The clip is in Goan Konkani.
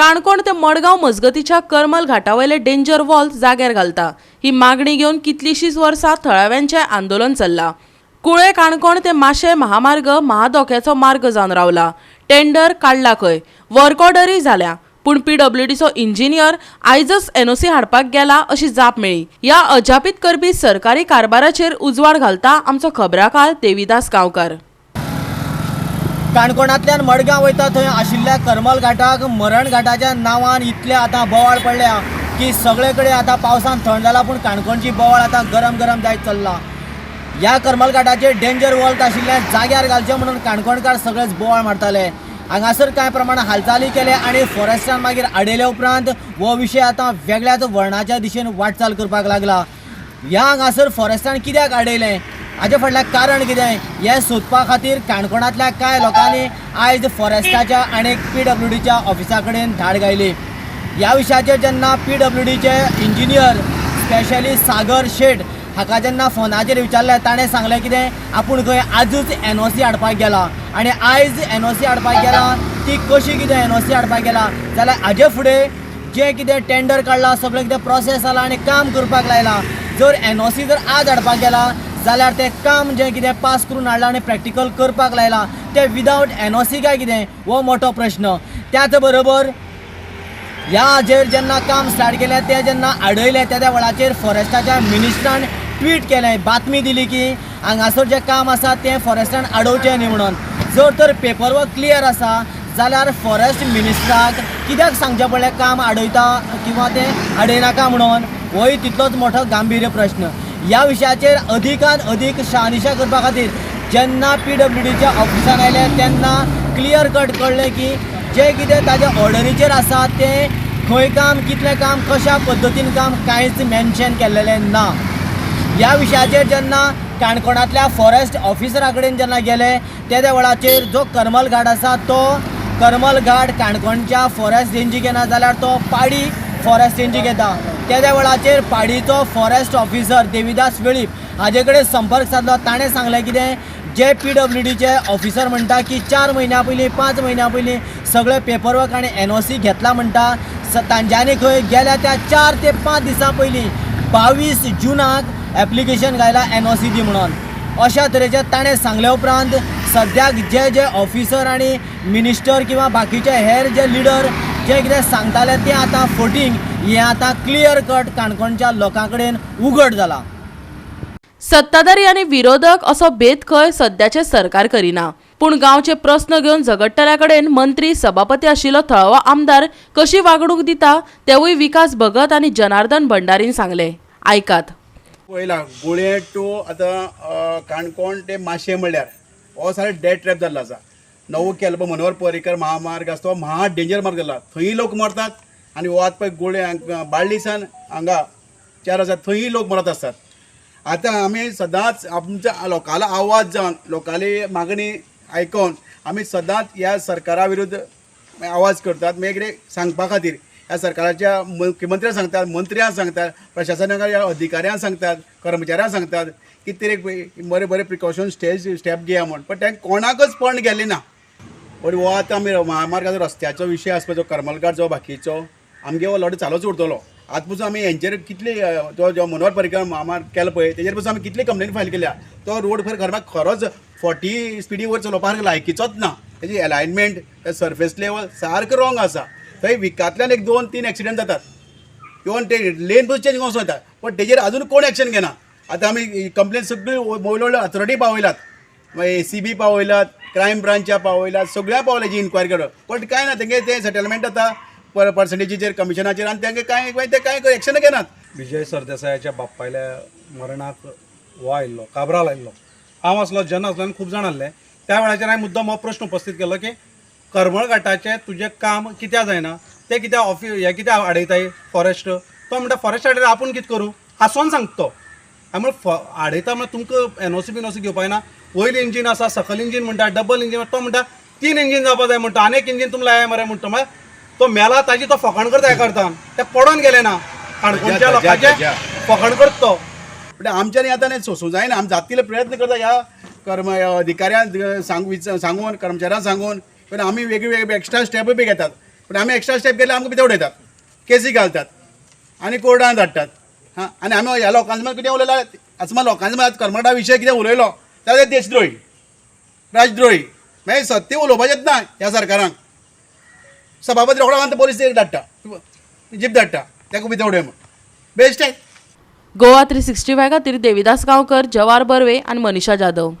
काणकोण ते मडगांव मजगतीच्या करमल घाटावयले डेंजर वॉल जाग्यार घालता ही मागणी घेवन कितलींशींच वर्सां थळाव्यांचें आंदोलन चल्लां. कुळे काणकोण ते माशें महामार्ग महाधोक्याचो मार्ग जावन रावला. टेंडर काडला खंय, वर्क ऑर्डरूय जाल्या, पूण पीडब्ल्यूडीचो इंजिनियर आयजच एनओसी हाडपाक गेला अशी जाप मेळ्ळी. ह्या अजापीत करपी सरकारी कारभाराचेर उजवाड घालता आमचो खबराकार देविदास गांवकार. काणकोणांतल्यान मडगांव वयता थंय आशिल्ल्या करमल घाटाक मरण घाटाच्या नांवान इतले आतां बोवाळ पडल्या की सगळे कडेन आतां पावसान थंड जाला, पूण काणकोणची बोवाळ आतां गरम गरम जायत चल्ला. ह्या करमल घाटाचेर डेंजर वॉल्ट आशिल्ल्या जाग्यार घालचें म्हणून काणकोणकार सगळेच बोवाळ मारताले. हांगासर कांय प्रमाणात हालचाली केले आनी फॉरेस्टान मागीर आडयल्या उपरांत हो विशय आतां वेगळ्याच वर्णाच्या दिशेन वाटचाल करपाक लागला. ह्या हांगासर फॉरेस्टान कित्याक आडयलें, हाजे फाटल्यान कारण कितें हें सोदपा खातीर काणकोणांतल्या कांय लोकांनी आयज फॉरेस्टाच्या आनी पीडब्ल्यूडीच्या ऑफिसा कडेन धाड घायली. ह्या विशयाचेर जेन्ना पीडब्ल्यूडीचे इंजिनियर स्पेशली सागर शेट हाका जेन्ना फोनाचेर विचारलें, ताणें सांगलें कितें आपूण खंय आजूच एनओसी हाडपाक गेला आनी आयज एनओसी हाडपाक गेला ती कशी कितें एनओसी हाडपाक गेला जाल्यार हाजे फुडें जें कितें टेंडर काडलां सगळें कितें प्रोसेस जाला आनी काम करपाक लायलां, जर एनओसी जर आज हाडपाक गेला जाल्यार तें काम जें कितें पास करून हाडलां आनी प्रॅक्टिकल करपाक लायलां तें विदावट एनओसी काय कितें हो मोठो प्रश्न. त्याच बरोबर ह्या हाजेर जेन्ना काम स्टार्ट केलें तें जेन्ना आडयलें त्या वेळाचेर फॉरेस्टाच्या मिनिस्टरान ट्वीट केलें, बातमी दिली की हांगासर जें काम आसा तें फॉरेस्टान आडोवचें न्ही म्हणून. जर तर पेपर वर्क क्लियर आसा जाल्यार फॉरेस्ट मिनिस्टराक कित्याक सांगचें पडलें काम आडयता किंवा तें आडयनाका म्हणून, होय तितलोच मोठो गांभीर्य प्रश्न. ह्या विशयाचेर अधिकान अधिक शहानिशा करपा खातीर जेन्ना पीडब्ल्यूडीच्या ऑफिसान आयले तेन्ना क्लियर कट कळ्ळें की जें कितें ताज्या ऑर्डरीचेर आसा तें खंय काम कितलें काम कशा पद्दतीन काम कांयच मेन्शन केल्लेलें ना. ह्या विशयाचेर जेन्ना काणकोणांतल्या फॉरेस्ट ऑफिसरा कडेन जेन्ना गेले तेद्या वेळाचेर जो करमल घाट आसा तो करमल घाट काणकोणच्या फॉरेस्ट रेंजीक येना जाल्यार तो पाडी फॉरेस्ट रेंजीक येता. तेद्या वेळाचेर पाडीचो फॉरेस्ट ऑफिसर देविदास वेळीप हाजे कडेन संपर्क सादलो. ताणें सांगलें कितें जे पीडब्ल्यूडीचे ऑफिसर म्हणटा की 4 म्हयन्या पयलीं 5 म्हयन्या पयलीं सगळें पेपरवर्क आनी एनओसी घेतला म्हणटा, तांच्यांनी खंय गेल्या त्या 4 ते 5 दिसां पयलीं 22 जुनाक एप्लिकेशन घायला एनओसी दी म्हणून. अशा तरेचें ताणें सांगल्या उपरांत सद्याक जे जे ऑफिसर आनी मिनिस्टर किंवा बाकीचे हेर जे लिडर जे कितें सांगताले तें आतां फटींग हें आतां क्लियर कट काणकोणच्या लोकां कडेन उगड जालां. सत्ताधारी आनी विरोधक असो भेद खंय सद्याचें सरकार करिना, पूण गांवचे प्रस्न घेवन झगडटल्या कडेन मंत्री सभापती आशिल्लो थळावो आमदार कशी वागणूक दिता तेवूय विकास भगत आनी जनार्दन भंडारीन सांगले. आयकात. पळयला गुळे टू आतां काणकोण ते माशें म्हणल्यार हो सारको डेड ट्रॅप जाल्लो आसा. नवो केलो पळय मनोहर पर्रीकर महामार्ग आसा तो महा डेंजर मार्ग जाला, थंय लोक मरतात आनी हो आतां पळय गुळे बाळ्ळीसान हांगा 4 आसा थंय लोक मरत आसतात. आतां आमी सदांच आमच्या लोकांलो आवाज जावन लोकांली मागणी आयकोन आमी सदांच ह्या सरकारा विरुद्ध आवाज करतात. मागीर कितें सांगपा खातीर ह्या सरकाराच्या मुख्यमंत्र्यांक सांगतात, मंत्र्यांक सांगतात, प्रशासनाच्या अधिकाऱ्यांक सांगतात, कर्मचाऱ्यांक सांगतात की ते बरें बरें प्रिकॉशन स्टेप घेया म्हूण, पण तांकां कोणाकच पण गेलें ना. पण हो आतां आमी महामार्गाचो रस्त्याचो विशय आसा पळय, जो करमलघाट जो बाकीचो आमगे हो लढो चालूच उरतलो. आतां पसून आमी हेंचेर कितले जो जो मनोहर पर्रीकर महामार्ग केलो पळय तेजेर पसून आमी कितली कंप्लेन फायल केल्या. तो रोड खरें खरोच 40 स्पिडी वयर चलोवपा लायकीचोच ना. तेजी एलायनमेंट सरफेस लेवल सारको रॉंग आसा. थंय विकांतल्यान 1 2 3 एक्सिडंट जातात, इवन ते लेन पसून चेंज करूंक वता, पण तेजेर अजून कोण एक्शन घेना. आतां आमी कंप्लेन सगळी व्हडल्यो व्हडल्यो अथॉरिटी पावयल्यात, मागीर ACB पावयल्यात, क्रायम ब्रांचा पावयल्यात, सगळ्या पावयल्या जी इन्क्वायरी करून, पण कांय ना. तेंगे तें सेटलमेंट जाता पर्संटेजीचेर कमिशनाचेर आनी तेंगे कांय ते कांय एक्शन घेनात. विजय सरदेसायाच्या बापायल्या मरणाक हो आयिल्लो काब्राल आयिल्लो, हांव आसलो, जन आसलो आनी खूब जाण आसले. त्या वेळाचेर हांवें मुद्दम हो प्रश्न उपस्थीत केलो की करमळ घाटाचें तुजें काम कित्याक जायना, तें कित्याक ऑफिस हें कित्याक आडयताय फॉरेस्ट. तो म्हणटा फॉरेस्ट आडयता आपूण कितें करूं, हांसोन सांगता तो. हांवें म्हणलें आडयता म्हणल्यार तुमकां एनओसी बिनओसी घेवपा जायना, वयलें इंजीन आसा सकयल इंजीन म्हणटा, डबल इंजीन, तो म्हणटा 3 इंजीन जावपा जाय म्हणटा, आनी एक इंजीन तुमी लाय मरे म्हणटा. म्हळ्यार तो मेला ताजी तो फकाण करता एका अर्थान, ते पडोन गेले ना काणकोणच्या लोकांचे फकाण करता तो. म्हणजे आमच्यांनी आतां सोसूं जायना. आमी जात तितले प्रयत्न करता ह्या कर्म अधिकाऱ्यांक सांगून कर्मचाऱ्यांक सांगून, पण आमी वेगळे वेगळे एक्स्ट्रा स्टेपूय बी घेतात. पूण आमी एक्स्ट्रा स्टेप गेल्यार आमकां भितर उडयतात, केसी घालतात आनी कोर्टान धाडटात. हां, आनी आमी ह्या लोकांच्या कितें उलयला, आतां लोकांच्या करमटा विशय कितें उलयलो जाल्यार ते देशद्रोही, राजद्रोही. मागीर सत्य उलोवपाचेंच ना ह्या सरकारांक. सभापती रोखडो आतां पोलीस धाडटा, जीप धाडटा ताका भितर उडय म्हूण. बेश्टें. गोवा 365 खातीर देविदास गांवकर, जवार बर्वे आनी मनीषा जाधव.